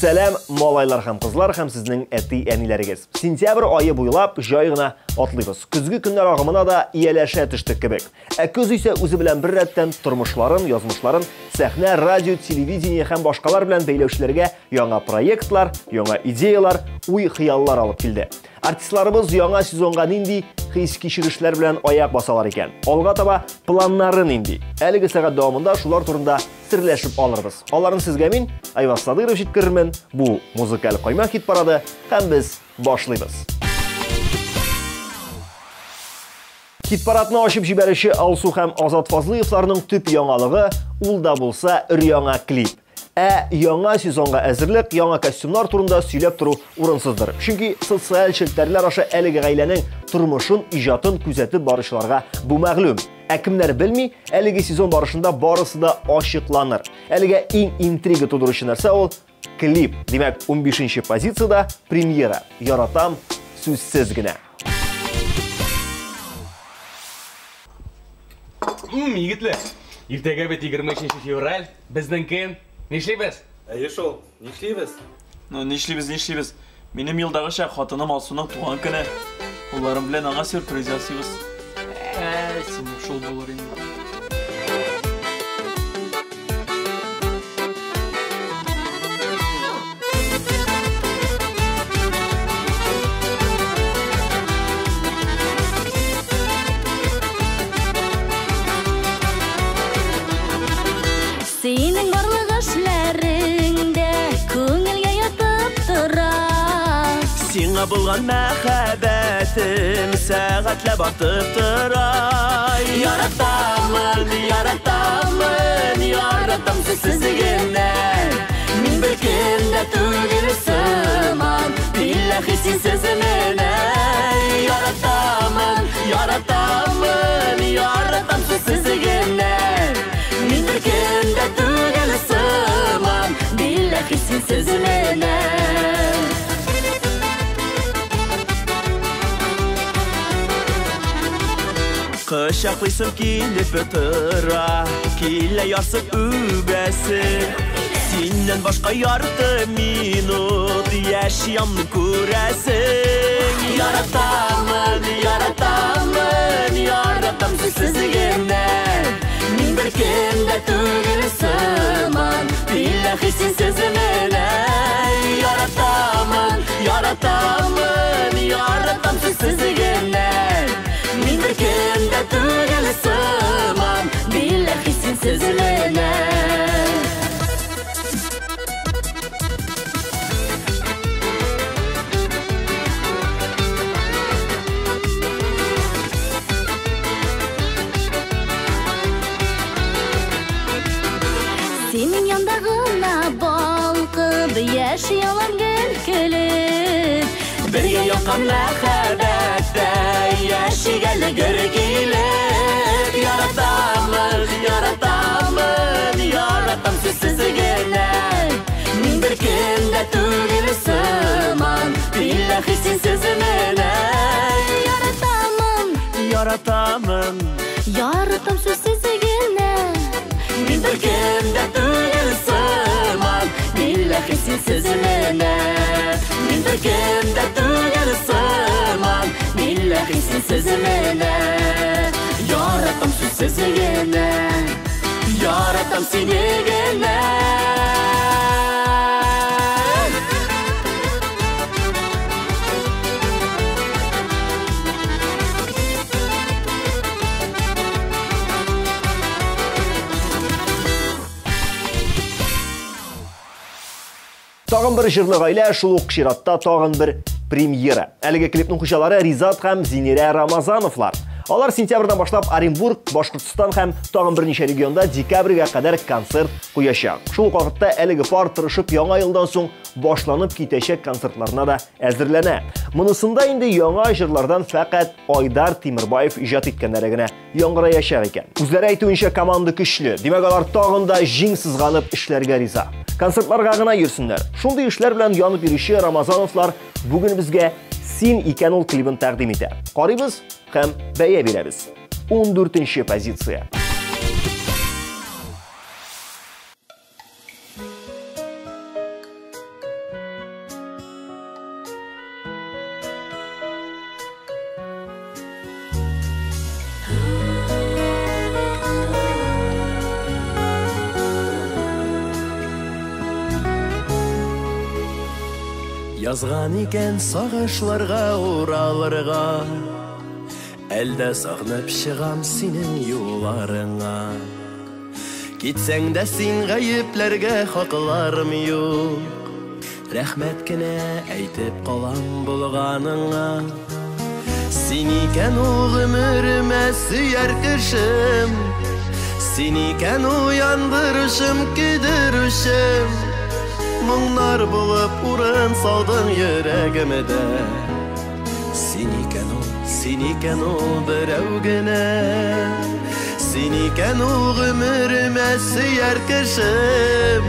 Сәлам, малайлар һәм кызлар һәм сезнең әти-әниләрегез. Сентябрь ае буйлап җай гына атлыйбыз. Көзге көннәр агымына да ияләшә төштек кебек. Ә көз исә үзе белән бер рәттән тормышларын, язмышларын сәхнә, радио, телевидение һәм башкалар белән бәйләүчеләргә яңа проектлар, яңа идеялар, уй-хыяллар алып килде. Артистларыбыз яңа сезонга нинди хис-кичерешләр белән аяк басалар икән? Алга таба планнары нинди? Әлеге сәгать дәвамында шулар турында серләшеп алырбыз. Аларын сезгә мин, Айваз Садыров җиткерермен. Бу музыкаль каймак хит парады һәм без башлыйбыз. Хит парадны ачып җибәрүче Алсу һәм Азат Фазлыевларның төп яңалыгы ул да булса өр-яңа клип. Ә яңа сезонга әзерлек, яңа костюмнар турында сөйләп тору урынсыздыр. Чөнки социаль челтәрләр аша әлеге гаиләнең тормышын, иҗатын күзәтеп баручыларга бу мәгълүм. Ә кемнәр белми, әлеге сезон барышында барысы да ачыкланыр. Әлегә иң интрига тудыручы нәрсә ул клип. Димәк, 15-нче позициядә премьера. Яратам сүзсез генә. Егетләр, иртәгә бит 23 февраль, безнең көн. Нишлибез? Әйе шул, нишлибез? Ну, нишлибез, нишлибез? Минем елдагыча хатыным Алсуның туган көне. Улларым белән аңа сюрприз ясыйбыз. Ә, синең шул булыр инде. Синең барлык эшләрең дә күңелгә ятып тора. Сиңа булган мәхәббәтем сәгатьләп артып тора. Яратамын, яратамын, яратам сүзсез генә. Мин бер кем дә түгел сыман, билләһи синсез менә. Яратамын, яратамын, яратам сүзсез генә. Мин бер кем дә түгел сыман, билләһи синсез менә. Кочаклыйсым килеп тора, килә ярсып үбәсе. Синнән башка ярты минут яши алмыйм күрәсең. Яратамын, яратамын, яратам сүзсез генә. Мин бер кем дә түгел сыман, билләһи синсез менә. Яратамын, яратамын, яратам сүзсез генә. Мин бер кем дә түгел сыман, билләһи синсез менә. Синең янда гына балкып яши алам гел көлеп. Бергә якын мәхәббәттә яшик әле гөр килеп. Яратамын, яратамын, яратам сүзсез генә. Мин бер кем дә түгел сыман, билләһи синсез менә. Яратамын, Яратамын, яратам сүзсез генә. Мин бер кем дә түгел сыман, билләһи синсез менә. Мин бер кем дә түгел сыман, билләһи синсез менә. Яратам сүзсез генә, яратам сине генә. Тагын бер җырлы гаилә, шул ук чиратта тагын бер премьера. Әлеге клипның хуҗалары Ризат һәм Зинирә Рамазановлар. Алар сентябрьдән башлап Оренбург, Башкортстан һәм тагын берничә регионда декабрьгә кадәр концерт куячак. Шул ук вакытта әлеге пар тырышып яңа елдан соң башланып китәчәк концертларына да әзерләнә. Монысында инде яңа җырлардан фәкать Айдар Тимербаев иҗат иткәннәре генә яңгыраячак икән. Үзләре әйтүенчә, команда көчле. Димәк, алар тагын да җиң сызганып эшләргә риза. Концертларга гына йөрсеннәр. Шундый эшләр белән янып йөрүче Рамазановлар бүген безгә Син икән ул клибын тәкъдим итә. Карыйбыз һәм бәя бирәбез. 14 позиция. Язган икән сагышларга уралырга, әлдә сагынып чыгам синең юлларыңа. Китсәң дә син гаепләргә хакларым юк, рәхмәт кенә әйтеп калам булганыңа. Син икән ул гомеремә сөяр кешем, син икән ул яндырышым, көйдерүчем. Моңнар булып урын салдың йөрәгемдә. Син икән ул, син икән ул берәү генә. Син икән ул гомеремә сөяр кешем,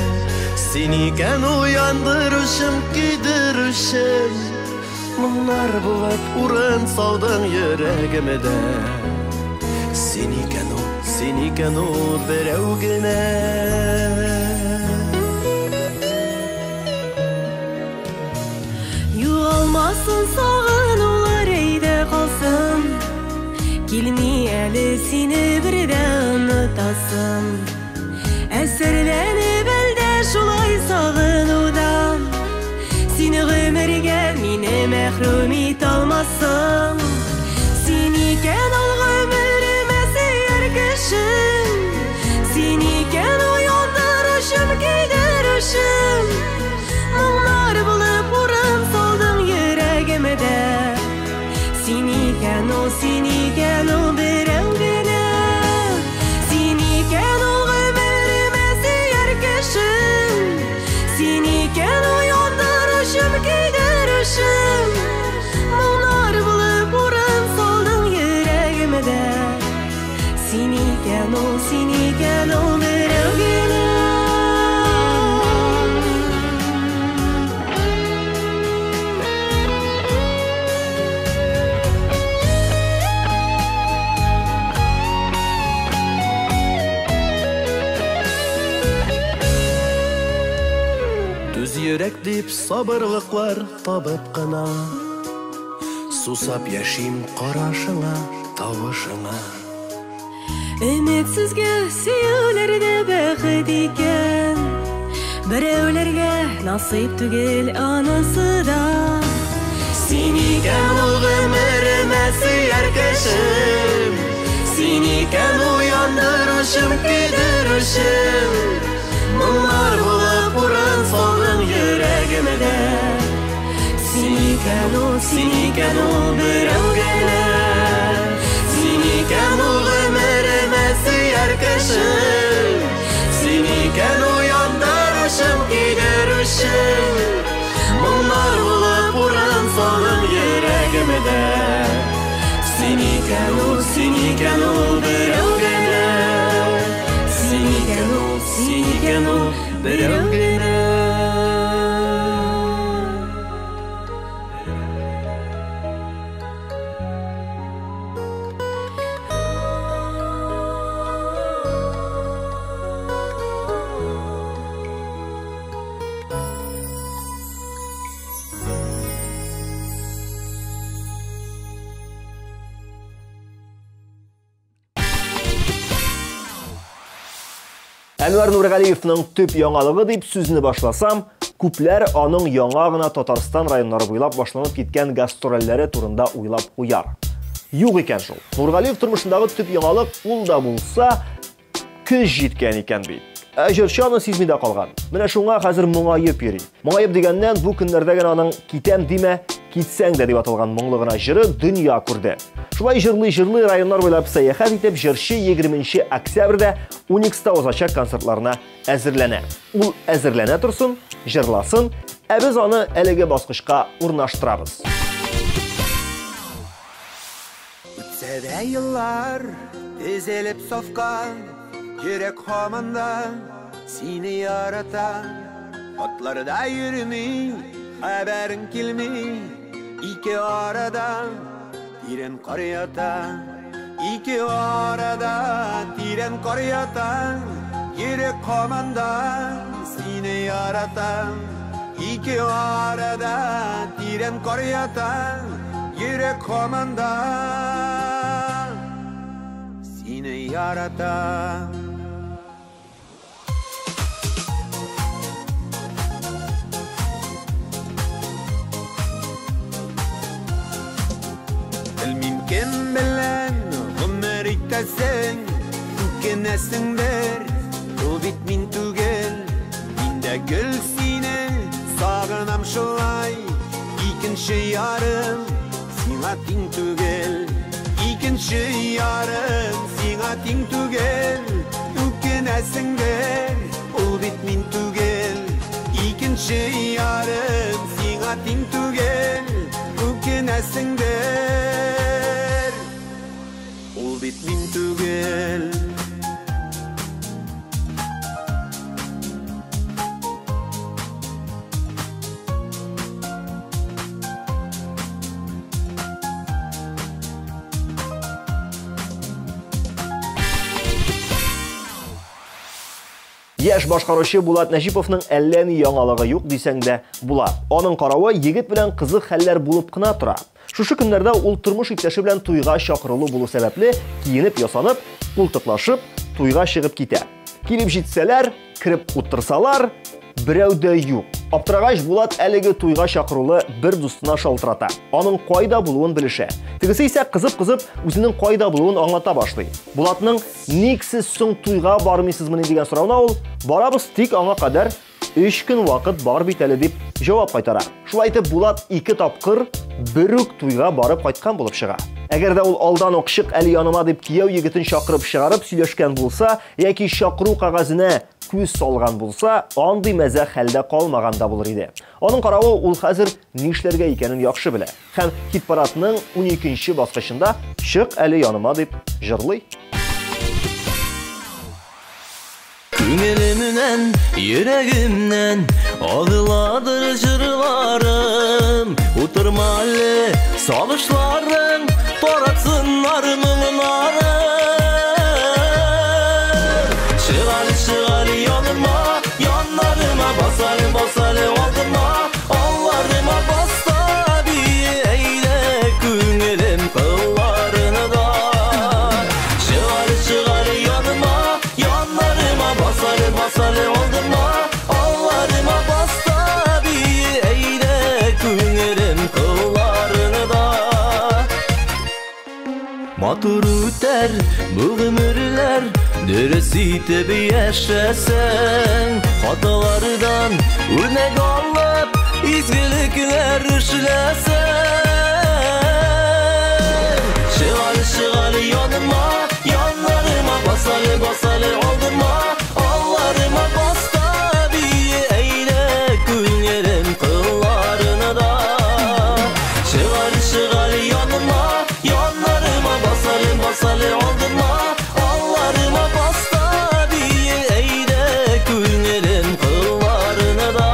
син икән ул яндыручым, көйдерүчем. Моңнар булып урын салдың йөрәгемдә. Син икән ул, син икән ул берәү генә. Югалмасын сагынулар, әйдә калсын. Килми әле сине бер дә онытасым. Әсәрләнеп әлдә шулай сагынудан, сине гомергә мине мәхрүм итә алмассың. Син икән ул гомеремә сөяр кешем, син икән ул яндыручым, көйдерүчем. Моңнар булып урын салдың йөрәгемдә. Син икән ул, син икән ул берәү генә. Син икән ул гомеремә сөяр кешем, син икән ул яндыручым, көйдерүчем. Моңнар булып урын салдың йөрәгемдә. Син икән ул, син икән ул берәү генә. Түз йөрәк дип сабырлыклар табып кына, сусап яшим карашыңа, тавышыңа. Өметсезгә сөюләр дә бәхет икән, берәүләргә насыйп түгел анысы да. Син икән ул гомеремә сөяр кешем, син икән ул яндыручым, көйдерүчем. Моңнар булып урын салдың йөрәгемдә. Син икән ул, син икән ул берәү генә. Син икән ул гомеремә сөяр кешем, син икән ул яндыручым, көйдерүчем. Моңнар булып урын салдың йөрәгемдә. Син икән ул, син икән ул берәү генә. Син икән ул, син икән ул берәү генә. Әнвәр Нургалиевның төп яңалыгы дип сүзне башласам, күпләр аның яңа гына Татарстан районнары буйлап башланып киткән гастрольләре турында уйлап куяр. Юк икән шул. Нургалиев тормышындагы төп яңалык ул да булса көз җиткән икән бит. Ә җырчы аны сизми дә калган. Менә шуңа хәзер моңаеп йөри. Моңаеп дигәннән, бу көннәрдә генә аның «Китәм димә, китсәң дә» дип аталган моңлы гына җыры дөнья күрде. Шулай җырлый-җырлый районнар буйлап сәяхәт итеп, җырчы 20 октябрьдә Уникста узачак концертларына әзерләнә. Ул әзерләнә торсын, җырласын, ә без аны әлеге баскычка урнаштырабыз. Үтсә дә еллар тезелеп сафка, йөрәк һаман да сине ярата. Атларда йөрми, хәбәрең килми, Ике арада тирән кар ята, ике арада тирән кар ята. Йөрәк һаман да сине ярата. Ике арада тирән кар ята, йөрәк һаман да сине ярата. Белмим кем белән гомер итәсең, үкенәсеңдер, ул бит мин түгел. Мин дә гел сине сагынам шулай, икенче ярым сиңа тиң түгел. Икенче ярым сиңа тиң түгел, үкенәсеңдер, ул бит мин түгел. Икенче ярым сиңа тиң түгел, үкенәсеңдер, ул бит мин түгел. Яшь башкаручы Булат Нәҗиповның әллә ни яңалыгы юк дисәң дә була. Аның каравы егет белән кызык хәлләр булып кына тора. Шушы көннәрдә ул тормыш иптәше белән туйга чакырылу булу сәбәпле киенеп, ясанып, култыклашып туйга чыгып китә. Килеп җитсәләр, кереп утырсалар, берәү дә юк. Аптырагач Булат әлеге туйга чакырулы бер дустына шалтырата. Аның кайда булуын белешә. Тегесе исә кызып-кызып үзенең кайда булуын аңлата башлый. Булатның "Ник сез соң туйга бармыйсызмыни?" дигән соравына ул "Барабыз, тик аңа кадәр 3 көн вакыт бар бит әле" дип җавап кайтара. Шулай итеп Булат 2 тапкыр бер үк туйга барып кайткан булып чыга. Әгәр дә ул алдан ук "Чык әле яныма" дип кияү егетен чакырып чыгарып сөйләшкән булса, яки чакыру кәгазенә күз салган булса, андый мәзәк хәлдә калмаган да булыр иде. Аның каравы ул хәзер нишләргә икәнен яхшы белә. Һәм хит-парадның 12нче баскычында "Чык әле яныма" дип җырлый. Күңелемнән, йөрәгемнән агыладыр җырларым. Утырма әле, сагышларың таратсыннар моңнарын. Чык әле, чык әле яныма, яннарыма бас әле, бас әле алдыма, алларыма бас та бие әйдә күңелем кылларына да. Чык әле, чык әле яныма, яннарыма бас әле, бас әле алдыма, алларыма бас та бие әйдә күңелем кылларына да. Матур үтәр бу гомерләр, дөрес итеп яшәсәң, хаталардан үрнәк алып, изгелекләр эшләсәң. Чык әле, чык әле яныма, яннарыма бас әле, бас әле алдыма, алларыма бас та бие әйдә күңелем кылларына да. Чык әле, чык әле яныма, яннарыма бас әле, бас әле алдыма, алларыма бас та бие әйдә күңелем кылларына да.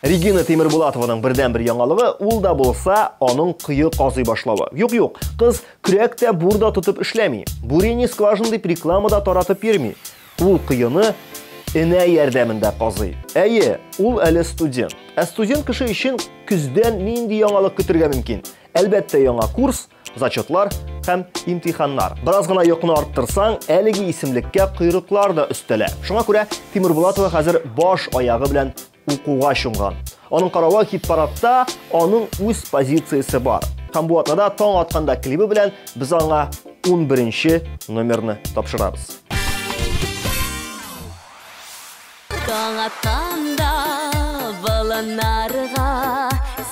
Регина Тимербулатованың бердән-бер яңалыгы ул да булса аның кое казый башлавы. Юк-юк, кыз көрәк тә бур да тотып эшләми. Бурение скважин дип реклама да таратып йөрми. Ул коены энә ярдәмендә казый. Әйе, ул әле студент. Ә студент кеше өчен көздән нинди яңалык көтергә мөмкин? Әлбәттә, яңа курс, зачетлар һәм имтиханнар. Бераз гына йокыны арттырсаң, әлеге исемлеккә койрыклар да өстәлә. Шуңа күрә Тимербулатова хәзер баш аягы белән укуга чумган. Аның каравы хит-парадта аның үз позициясе бар. Һәм бу атнада таң атканда клибы белән без аңа 11нче номерны тапшырабыз. Таң атканда баланнарга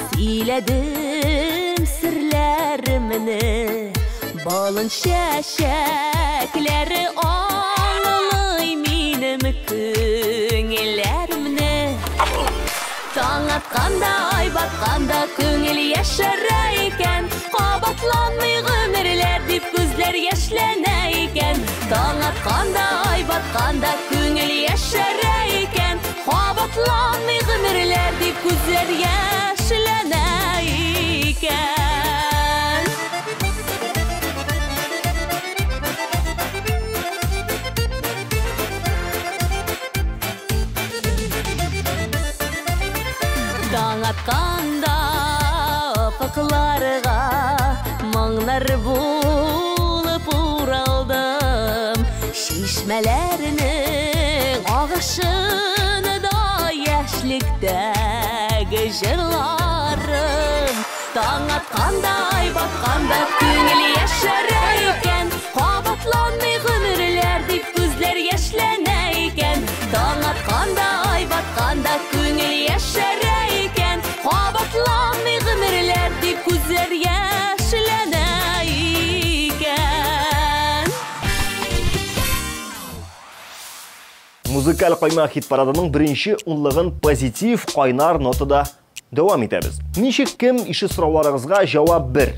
сөйләдем серләремне. Балын чәчәкләре аңлый минем күңелләремне. Таң атканда, ай батканда күңел яшәрә икән. Кабатланмый гомерләр дип күзләр яшьләнә икән. икән. Таң атканда, ай батканда күңел яшәрә икән. Кабатланмый гомерләр дип күзләр яшьләнә икән. Таң атканда офыкларга моңнар булып уралдым. Чишмәләрнең агышында яшьлектәге җырларым. Таң атканда, ай батканда күңел яшәрә икән. Кабатланмый гомерләр дип күзләр яшьләнә икән. Таң атканда, ай батканда күңел яшәрә икән. Кабатланмый гомерләр дип күзләр яшьләнә икән. Музыкаль каймак хит парадының беренче унлыгын позитив кайнар нотада дәвам итәбез. Ничек кем ише сорауларыгызга җавап бер.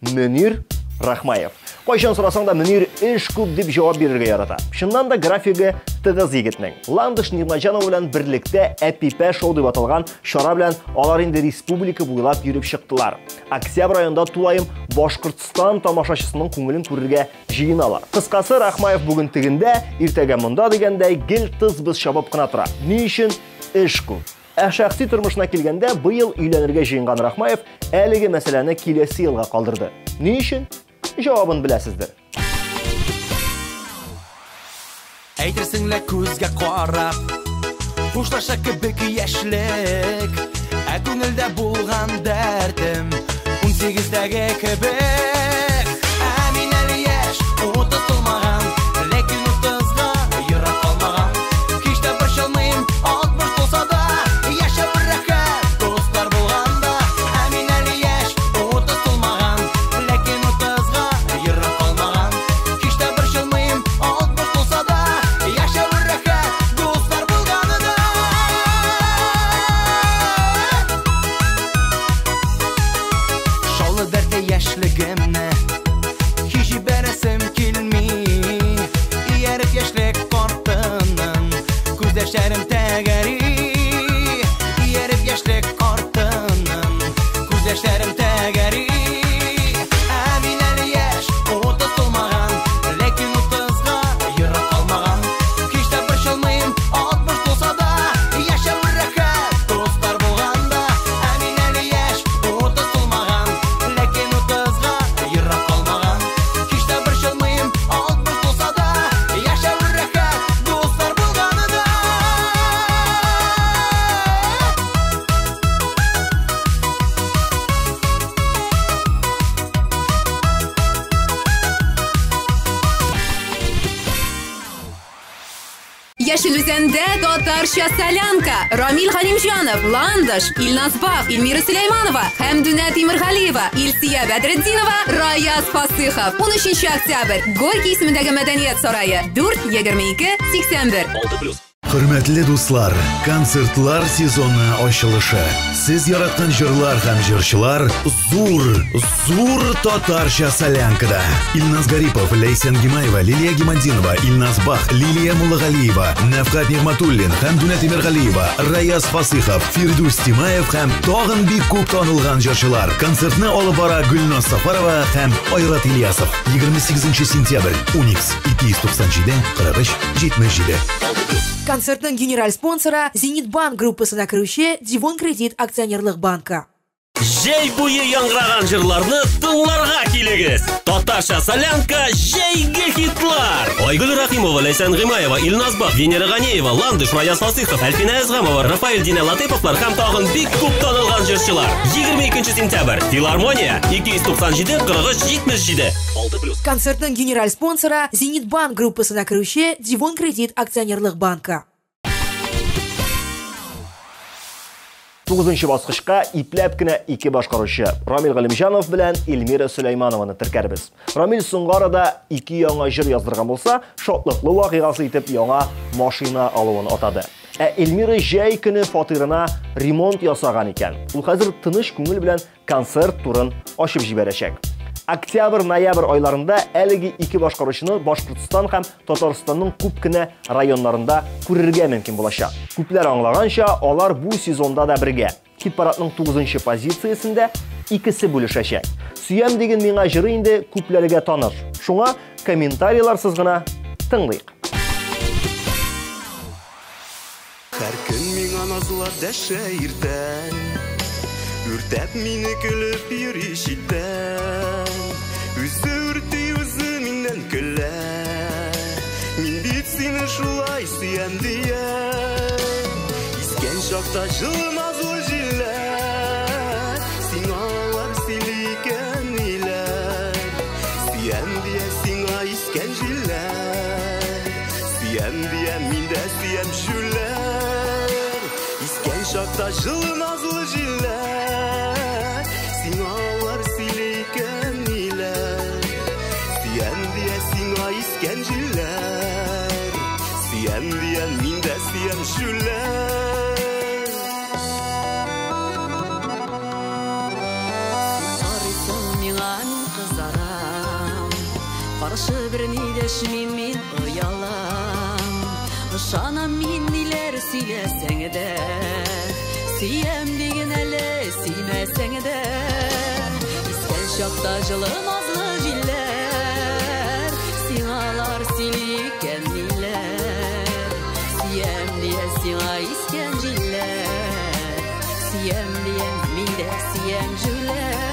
Мөнир Рахмаев. Кайчан сорасаң да Мөнир эш күп дип җавап бирергә ярата. Чыннан да графигы тыгыз егетнең. Ландыш Нигъмәтҗанова белән берлектә Әпипә шоу дип аталган чара белән алар инде республика буйлап йөреп чыктылар. Октябрь аенда тулаем Башкортстан тамашачысының күңелен күрергә җыеналар. Кыскасы, Рахмаев бүген тегендә, иртәгә монда дигәндәй гел тыз-быз чабып кына тора. Ни өчен? Эш күп. Ә шәхси тормышына килгәндә, быел өйләнергә җыенган Рахмаев әлеге мәсьәләне киләсе елга калдырды. Ни өчен? Җавабын беләсездер. Әйтерсең лә күзгә карап, хушлаша кебек яшьлек, ә күңелдә булган дәртем 18-дәге кебек. Ә мин әле яшь, 30 тулмаган, ләкин 30-га ерак калмаган. Һич тә борчылмыйм, 60 тулса да, яшәп рәхәт, дуслар булганда. Ә мин әле яшь, 30 тулмаган, ләкин 30-га ерак калмаган. Һич тә борчылмыйм, 60 тулса да, яшәп рәхәт, дуслар булганда. Шаулы дәрте яшьлегемне һич җибәрәсем килми. Ияреп яшьлек картыннан күз яшьләрем тәгәри. Ияреп яшьлек картыннан күз яшьләрем тәгәри. Ә мин әле яшь, 30 тулмаган, ләкин 30-га ерак калмаган. Һич тә борчылмыйм, 60 тулса да, яшәп рәхәт, дуслар булганда. Ә мин әле яшь, 30 тулмаган, ләкин 30-га ерак калмаган. Һич тә борчылмыйм, 60 тулса да, яшәп рәхәт, дуслар булганда. Яшел Үзәндә татарча солянка. Рамил Галимҗанов, Ландыш, Илназ Бах, Эльмира Сөләйманова, Хәмдүнә Тимергалиева, Илсия Бәдретдинова, Раяз Фасыхов. 13 октябрь. Горький исемендәге мәдәният сарае. 4 22 81. 6+. Хөрмәтле дуслар, концертлар сезоны ачылышы. Сез яраткан җырлар һәм җырчылар зур, зур татарча солянкада. Илназ Гарипов, Ләйсән Гимаева, Лилия Гимандинова, Илназ Бах, Лилия Муллагалиева, Нәфкать Нигъмәтуллин, Хәмдүнә Тимергалиева, Раяз Фасыхов, Фирдүс Тимаев һәм тагын бик күп танылган җырчылар. Концертны алып бара Гөлназ Сафарова һәм Айрат Ильясов. 28 сентябрь, Уникс, 297 43 77. Концертның генераль спонсоры Зенит Банк группасына керүче Дивон Кредит акционерлык банкы. Җәй буе яңгыраган җырларны тыңларга килегез. Татарча солянка җәйге хитлар. Айгөл Рахимова, Ләйсән Гыймаева, Илназ Бах, Венера Ганеева, Ландыш, Раяз Фасыхов, Әлфинә Әзгамова, Рафаэль Динә Латыповлар һәм тагын бик күп танылган җырчылар. 22 сентябрь. Филармония 297 43 77. 6+. Концертның генераль спонсоры Зенит Банк группасына керүче Дивон Кредит акционерлык банкы. 9 баскычка ипләп кенә ике башкаручы Рамил Галимҗанов белән Эльмира Сөләйманованы теркәрбез. Рамил соңгы арада ике яңа җыр яздырган булса, шатлыклы вакыйгасы итеп яңа машина алуын атады. Ә Эльмира җәй көне фатирына ремонт ясаган икән. Ул хәзер тыныч күңел белән концерт турын ачып җибәрәчәк. Октябрь-ноябрь айларында әлеге ике башкаручыны Башкортстан һәм Татарстанның күп кенә районнарында күрергә мөмкин булачак. Күпләр аңлаганча, алар бу сезонда да бергә. Хит-парадның 9 позициясендә икесе бүлешәчәк. Сөям диген миңа җыры инде күпләргә таныш. Шуңа комментарийларсыз гына тыңлыйк. Һәр көн миңа назлап дәшә иртән, үртәп мине көлеп йөри читтән. Үзе үрти, үзе миннән көлә. Мин бит сине шулай сөям дия. Искән чакта җылы назлы җилләр, сиңа алар сөйли икән ниләр. Сөям дия сиңа искән җилләр, сөям дия мин дә сөям шүләр. Искән чакта җылы назлы җилләр, сиңа алар сөйли икән ниләр. Сөям дия сиңа искән җилләр, сөям дия мин дә сөям шүләр. Карыйсың миңа, мин кызарам, каршы берни дәшмим, мин оялам. Ышанам мин ниләр сөйләсәң дә, сөям диген әле сөймәсәң дә. Искән чакта җылы назлы җилләр, сиңа алар сөйли икән ниләр. Сөям дия сиңа искән җилләр, сөям дия мин дә сөям җүләр.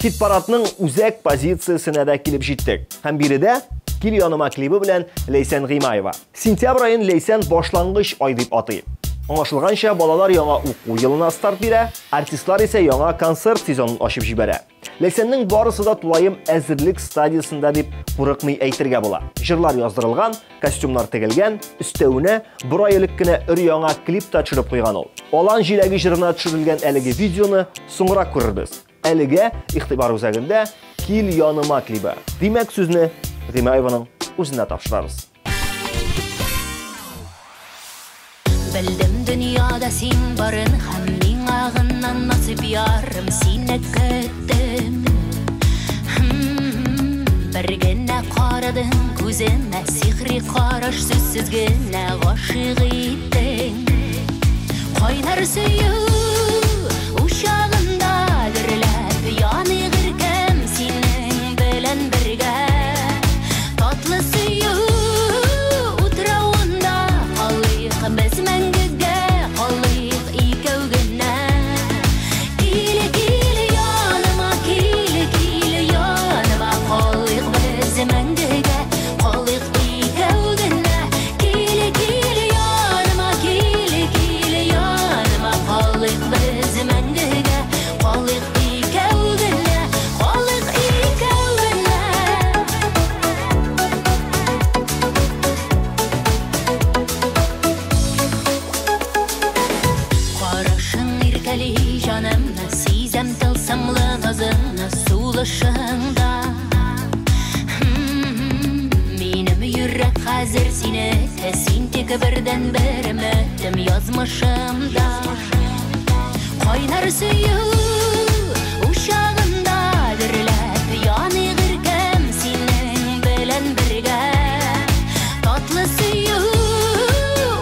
Хит-парадның үзәк позициясенә дә килеп җиттек. Һәм биредә Кил яныма клибы белән Ләйсән Гыймаева. Сентябрь аен Ләйсән башлангыч ай дип атый. Аңлашылганча, балалар яңа уку елына старт бирә, артистлар исә яңа концерт сезонын ачып җибәрә. Ләйсәннең барысы да тулаем әзерлек стадиясендә дип курыкмый әйтергә була. Җырлар яздырылган, костюмнар тегелгән, өстәвенә бер ай элек кенә өр-яңа клип та төшереп куйган ул. Алан җиләге җырына төшерелгән әлеге видеоны соңрак күрербез. Әлегә игътибар үзәгендә Кил яныма клибы. Димәк, сүзне Гыймаеваның үзенә тапшырабыз. Белдем дөньяда син барын һәм миңа гына насыйп ярым, сине көттем. Бер генә карадың күземә, сихри караш сүзсез генә гашыйк иттең. Кайнар сөю учагында дөрләп янык иркәм синең белән бергә. Татлы сөю утравында калыйк без мәңгегә, калыйк икәү генә. Кил, кил яныма, кил, кил яныма, калыйк без мәңгегә, калыйк икәү генә. Кил, кил яныма, кил, кил яныма, калыйк без мәңгегә, калыйк икәү генә, калыйк икәү генә. Карашың иркәли җанымны, сизәм тылсымлы назыңны сулышыңда. Минем йөрәк хәзер синеке, син тик бердәнбер өметем язмышымда. Кайнар сөю учагында дөрләп янык иркәм синең белән бергә. Татлы сөю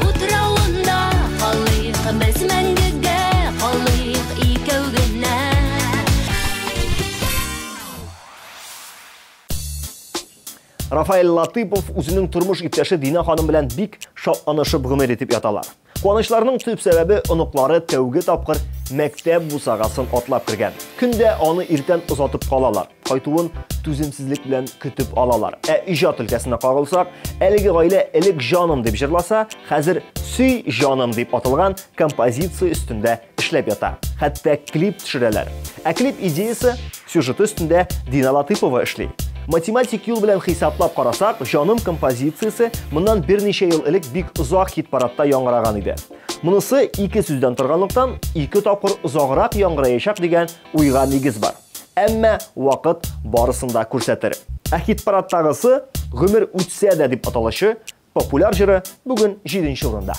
утравында калыйк без мәңгегә, калыйк икәү генә. Рафаэль Латыпов үзенең тормыш иптәше Дина ханым белән бик шатланышып гомер итеп яталар. Куанычларының төп сәбәбе оныклары тәүге тапкыр мәктәп бусагасын атлап кергән. Көндә аны иртән озатып калалар. Кайтуын түземсезлек белән көтеп алалар. Ә иҗат өлкәсенә кагылсак, әлеге гаилә элек җаным дип җырласа, хәзер сөй җаным дип аталган композиция өстендә эшләп ята. Хәтта клип төшерәләр. Ә клип идеясы сюжеты өстендә Дина Латыпова эшли. Математик юл белән хисаплап карасак, җаным композициясе моннан берничә ел элек бик озак хит-парадта яңгыраган иде. Монысы ике сүздән торганлыктан ике тапкыр озаграк яңгыраячак дигән уйга нигез бар. Әмма вакыт барысын да күрсәтер. Ә хит-парадтагысы Гомер үтсә дә дип аталучы популяр җыры бүген 7 урында.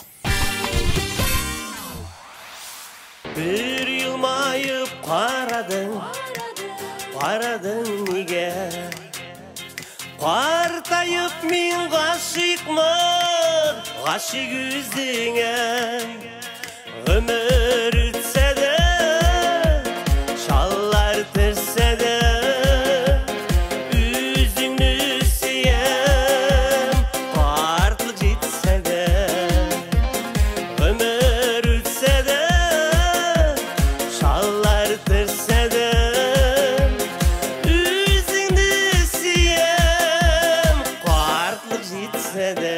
Бер елмаеп карадың, карадың нигә? Картаеп мин гашыйкмын, гашыйк үзеңә. Гомер үтсә дә, шаллар төшсә дә, үзеңне сөям, картлык җитсә дә. Гомер үтсә дә, шаллар төшсә дә, үзеңне сөям, картлык җитсә дә.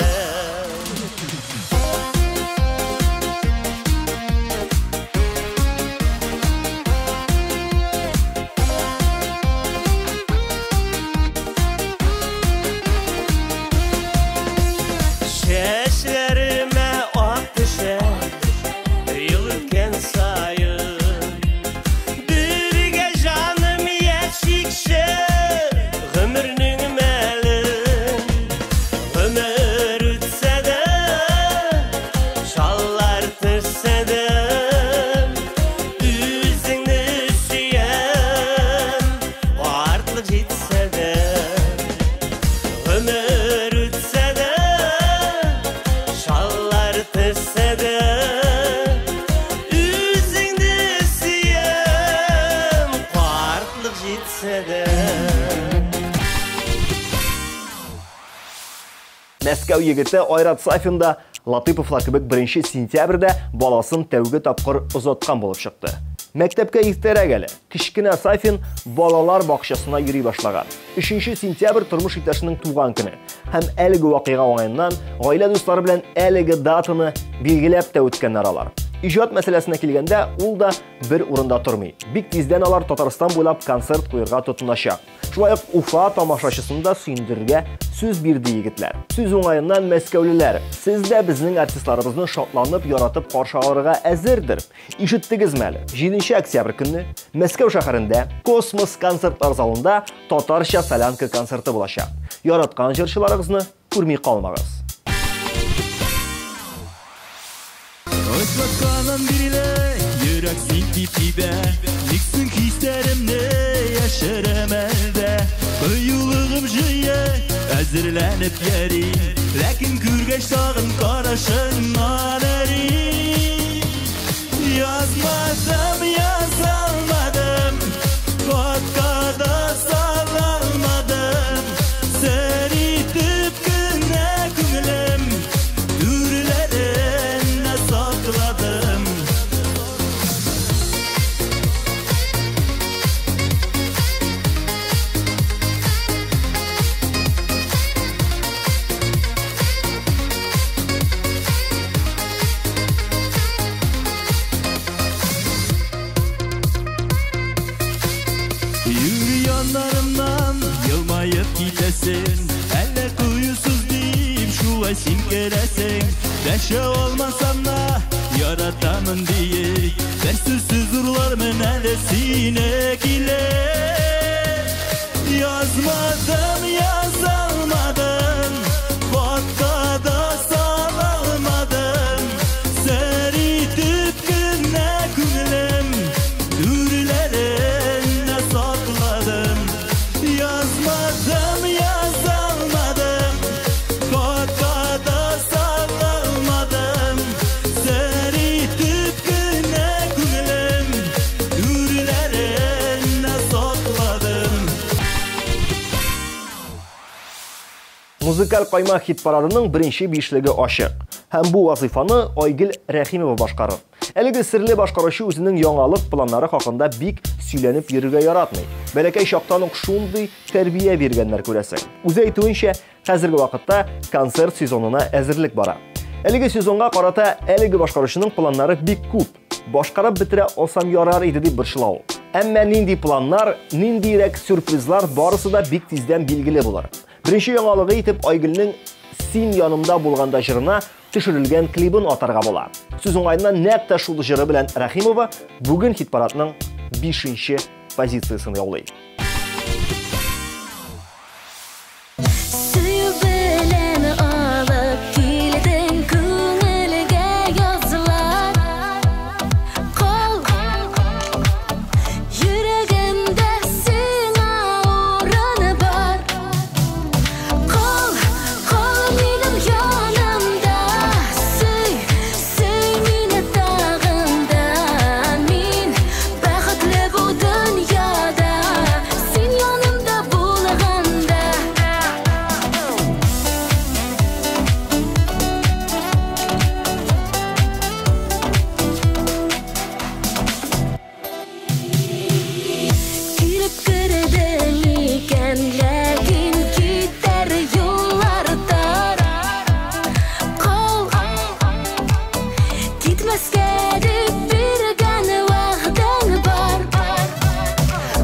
Чәчләремә ак төшә, ел үткән саен. Бергә җаным яшикче, гомернең мәлен. Гомер үтсә дә, шаллар төшсә дә, үзеңне сөям, картлык җитсә дә. Гомер үтсә дә, шаллар төшсә дә, үзеңне сөям, картлык җитсә дә. Мәскәү егете Айрат Сафин да Латыповлар кебек 1 сентябрьдә баласын тәүге тапкыр озаткан булып чыкты. Мәктәпкә иртәрәк әле. Кечкенә Сафин балалар бакчасына йөри башлаган. 3 сентябрь тормыш иптәшенең туган көне. Һәм әлеге вакыйга уңаеннан гаилә дуслары белән әлеге датаны билгеләп тә үткәннәр алар. Иҗат мәсьәләсенә килгәндә, ул да бер урында тормый. Бик тиздән алар Татарстан буйлап концерт куярга тотыначак. Шулай ук Уфа тамашачысын да сөендерергә сүз бирде егетләр. Сүз уңаеннан мәскәүлеләр, сез дә безнең артистларыбызны шатланып, яратып каршы алырга әзердер. Ишеттегезме әле? 7 октябрь көнне Мәскәү шәһәрендә Космос концертлар залында татарча солянка концерты булачак. Яраткан җырчыларыгызны күрми калмагыз. Очратканнан бирле йөрәк син дип тибә, ник соң хисләремне яшерәм әлдә. Кыюлыгым җыя, әзерләнеп йөрим, ләкин күргәч тагын карашыңнан әрим. Язмадым, язалмадым, хатка да салалмадым. Сер итеп кенә күңелем түрләренә сакладым. Yürü yanlarımdan yılmayıp gitesin, әллә кыюсыз дип шулай син керәсең. Дәшә алмасам да яратамын диеп, бер сүзсез урлармын әле сине килеп. Язмадым, язалмадым, хатка да салалмадым. Сер итеп кенә күңелем түрләренә сакладым. Язмадым, язалмадым, хатка да салалмадым. Сер итеп кенә күңелем түрләренә сакладым. Музыкаль каймак хит парадының беренче бишлеге ачык. Һәм бу вазифаны Айгөл Рәхимова башкарыр. Әлеге серле башкаручы үзенең яңалык планнары хакында бик сөйләнеп йөрергә яратмый. Бәләкәй чактан ук шундый тәрбия биргәннәр күрәсең. Үзе әйтүенчә, хәзерге вакытта концерт сезонына әзерлек бара. Әлеге сезонга карата әлеге башкаручының планнары бик күп. Башкарып бетерә алсам ярар иде дип борчыла ул. Әмма нинди планнар, ниндирәк сюрпризлар барысы да бик тиздән билгеле булыр. Беренче яңалыгы итеп Айгөлнең Син янымда булганда җырына төшерелгән клибын атарга була. Сүз уңаеннан нәкъ тә шул җыры белән Рәхимова бүген хит-парадның 5-нче позициясен яулый. Сөю Китмәскә дип биргән вәгъдәң бар.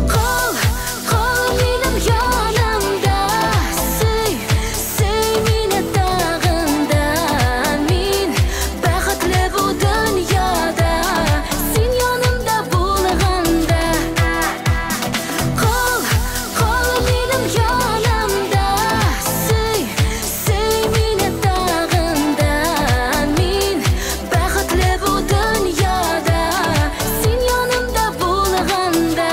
Кал, кал минем янымда, сөй, сөй мине тагын да. Мин бәхетле бу дөньяда, син янымда булганда. Кал, кал минем янымда, сөй, сөй мине тагын да. Мин бәхетле бу дөньяда, син янымда булганда.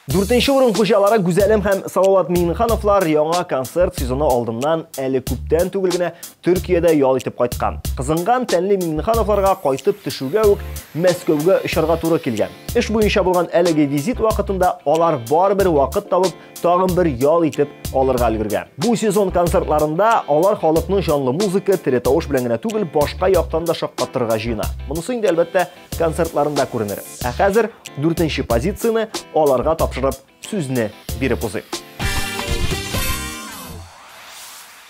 Дүртенче урын хуҗалары Гүзәлем һәм Салават Миңнехановлар яңа концерт сезоны алдыннан әле күптән түгел генә Төркиядә ял итеп кайткан. Кызынган тәнле Миңнехановларга кайтып төшүгә үк Мәскәүгә очарга туры килгән. Эш буенча булган әлеге визит вакытында алар барыбер вакыт табып тагын бер ял итеп алырга өлгергән. Бу сезон концертларында алар халыкны җанлы музыка, тере тавыш белән генә түгел, башка яктан да шаккатырырга җыена. Монысы инде әлбәттә концертларында күренер. Ә хәзер дүртенче позицияне аларга тапшырып сүзне биреп узыйк.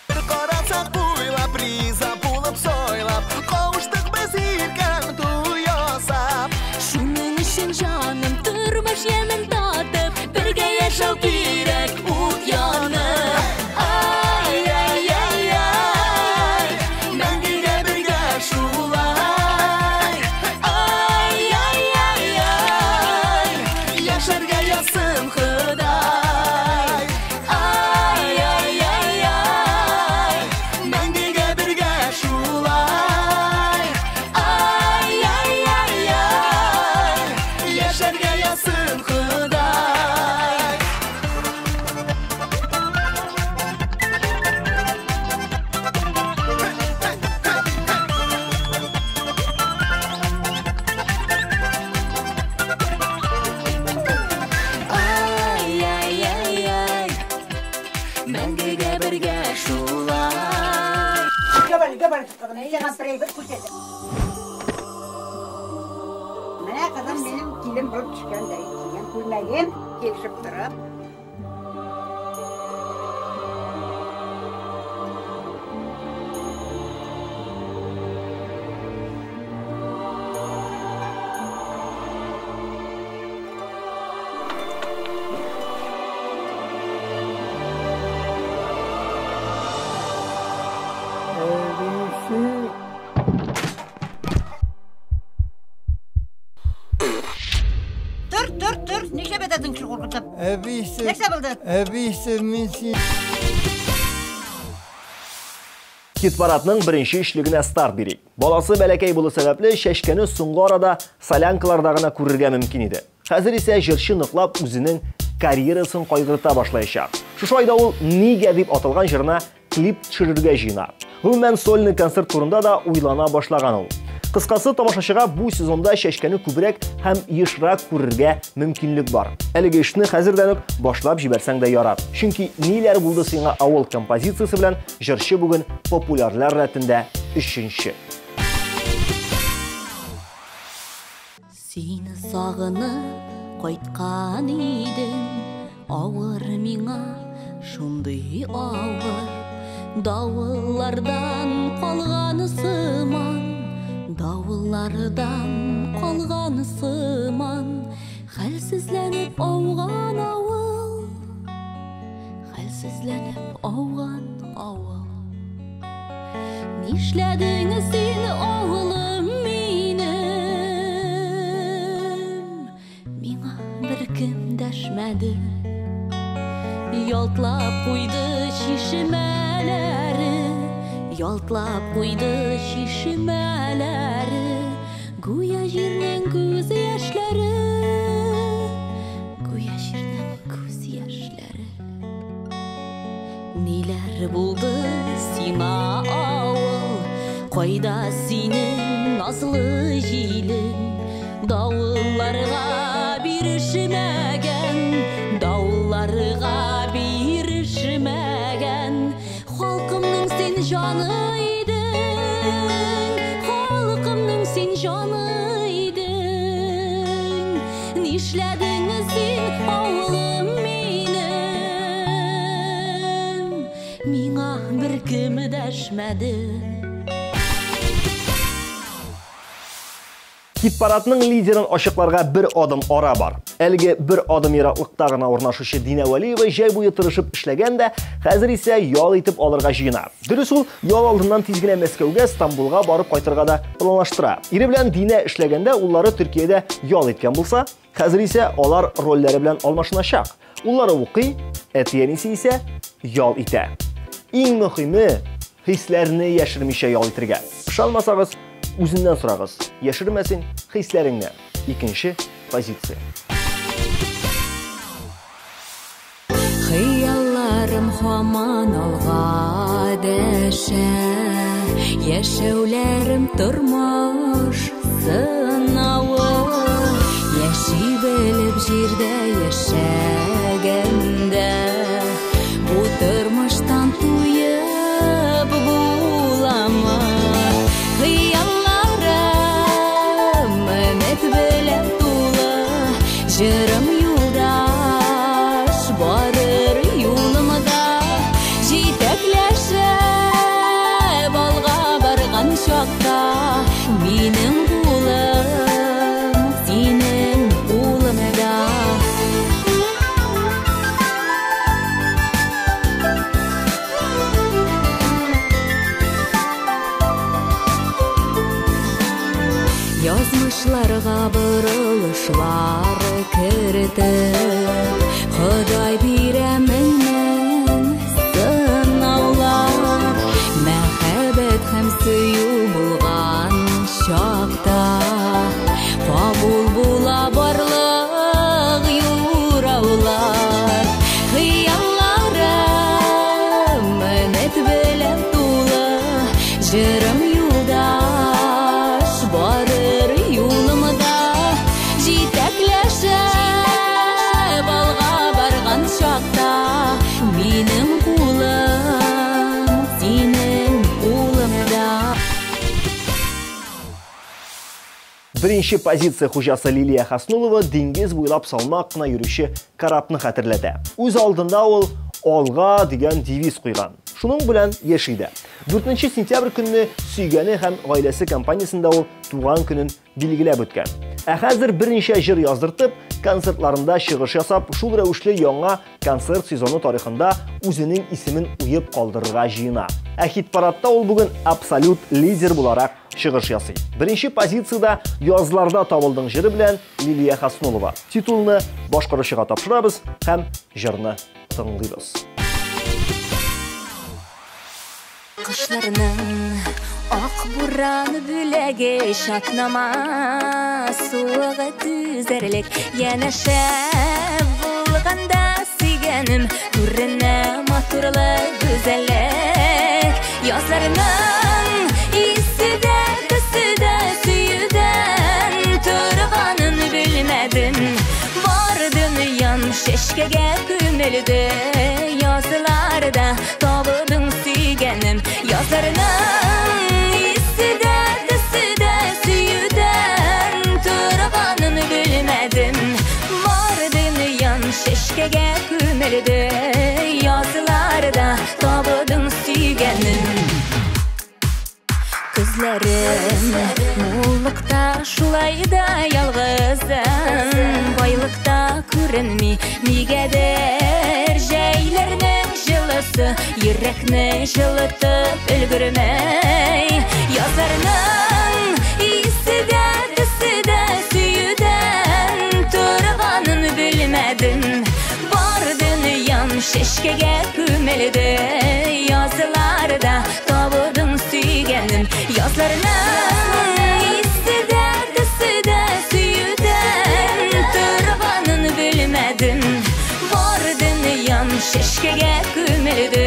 Карасак буйлап, риза булып сойлап, кавыштык без иркән туй ясап. Шуның өчен җаным тормыш ямен татып, бергә яшәү кирәк ут янып. Ай-яй-яй-яй, мәңгегә бергә шулай. Ай-яй-яй-яй, яшәргә язсын Ходай. Ай-яй-яй-яй, мәңгегә бергә шулай. Ай-яй-яй-яй, яшәргә язсын Ходай. Ай-яй-яй-яй, мәңгегә бергә шулай. Менә кызым минем килен булып төшкәндәй кигән күлмәгем килешеп торып. Тор, тор, тор. Нишләп ятасың шул куркытып? Әбисе. Нәрсә булды? Әбисе, мин син. Хит-парадның беренче өчлегенә старт бирик. Баласы бәләкәй булу сәбәпле Чәчкәне соңгы арада солянкаларда гына күрергә мөмкин иде. Хәзер исә җырчы ныклап үзенең карьерасын кайгырта башлаячак. Шушы айда ул «Нигә» дип аталган җырына клип төшерергә җыена. Гомумән, сольный концерт турында да уйлана башлаган ул. Кыскасы, тамашачыга бу сезонда Чәчкәне күбрәк һәм ешрак күрергә мөмкинлек бар. Әлеге эшне хәзердән үк башлап җибәрсәң дә ярар. Чөнки «Ниләр булды сиңа авыл» композициясе белән җырчы бүген популярлар рәтендә өченче. Сине сагынып кайткан идем, авыр миңа, шундый авыр. Давыллардан калган сыман, давыллардан калган сыман, хәлсезләнеп ауган авыл, хәлсезләнеп ауган авыл. Нишләдең син, авылым минем? Миңа беркем дәшмәде. Ялтлап куйды чишмәләре, ялтлап куйды чишмәләре, гүя җирнең күз яшьләре, гүя җирнең күз яшьләре. Ниләр булды сиңа, авыл? Кайда синең назлы җилең? Давылларга бирешмәгән, давылларга бирешмәгән. Халкымның син җаны идең, халкымның син җаны идең. Нишләдең син, авылым минем? Миңа беркем Беркем дәшмәде. Хит-парадның лидерын ачыкларга бер адым ара бар. Әлеге бер адым ераклыкта гына урнашучы Динә Вәлиева җәй буе тырышып эшләгән дә, хәзер исә ял итеп алырга җыена. Дөрес ул ял алдыннан тиз генә Мәскәүгә, Стамбулга барып кайтырга да планлаштыра. Ире белән Динә эшләгәндә уллары Төркиядә ял иткән булса, хәзер исә алар рольләре белән алмашыначак. Уллары укый, әти-әнисе исә ял итә. Иң мөһиме хисләрне яшермичә ял итергә. Ышанмасагыз, үзеннән сорагыз. Яшермәсен хисләреңне. Икенче позиция. Хыялларым һаман алга дәшә, яшәүләрем тормыш сынавы. Яши белеп җирдә яшәгәндә, бу тормыштан туеп буламы? Хыялларым өмет белән тулы, җырым юлдаш барыр юлымда, җитәкләшеп алга барган чакта, минем кулым синең кулыңда. Язмышларга борылышлар кертеп, Ходай бирә меңнән сынаулар. Мәхәббәт һәм сөю булган чакта, кабул була барлык юраулар. Хыялларым өмет белән тулы, җырым юлдаш барыр юлымда, җитәкләшеп алга барган чакта, минем кулым синең кулыңда. Беренче позиция хуҗасы Лилия Хаснулова диңгез буйлап салмак кына йөрүче корабны хәтерләтә. Үз алдында ул алга дигән девиз куйган. Шуның белән яши дә. 4 сентябрь көнне сөйгәне һәм гаиләсе компаниясендә ул туган көнен билгеләп үткән. Ә хәзер берничә җыр яздыртып, концертларында чыгыш ясап, шул рәвешле яңа концерт сезоны тарихында үзенең исемен уеп калдырырга җыена. Ә хит-парадта ул бүген абсолют лидер буларак чыгыш ясый. Беренче позициядә Язларда табылдың җыры белән Лилия Хаснулова. Титулны башкаручыга тапшырабыз һәм җырны тыңлыйбыз. Кышларның ак буран бүләге шатнама суыгы түзәрлек, янәшә булганда сөйгәнем күренә матурлык, гүзәллек. Язларның исе дә, төсе дә сөюдән торганын белмәдем. Бар дөньям чәчкәгә күмелде, язларда табылдың сөйгәнем. Язларның исе дә, төсе дә сөюдән торганын белмәдем. Бар дөньям чәчкәгә күмелде, язларда табылдың сөйгәнем. Күзләрем муллыкта шулай да ялгызым, байлыкта күренми нигәдер җәйләрнең җылысы йөрәкне җылытып өлгермәй. Язларның исе дә, төсе дә сөюдән торганын белмәдем. Бар дөньям чәчкәгә күмелде, язларда табылдың сөйгәнем. Язларның исе дә, төсе дә сөюдән торганын белмәдем. Бар дөньям чәчкәгә күмелде,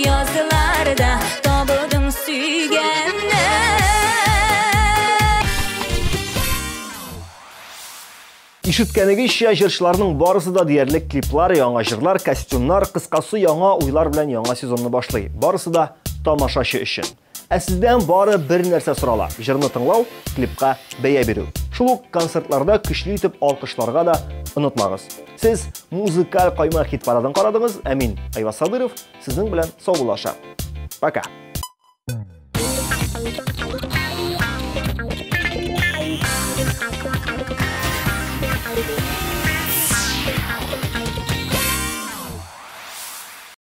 язларда табылдың сөйгәнем. Ишеткәнегезчә, җырчыларның барысы да диярлек клиплар, яңа җырлар, костюмнар, кыскасы яңа уйлар белән яңа сезонны башлый. Барысы да тамашачы өчен. Ә сездән бары бер нәрсә сорала: җырны тыңлау, клипка бәя бирү. Шул ук концертларда көчле итеп алкышларга да онытмагыз. Сез музыкаль каймак хит-парадын карадыгыз, ә мин Айваз Садыров сезнең белән саубуллаша. Пока. Thank you.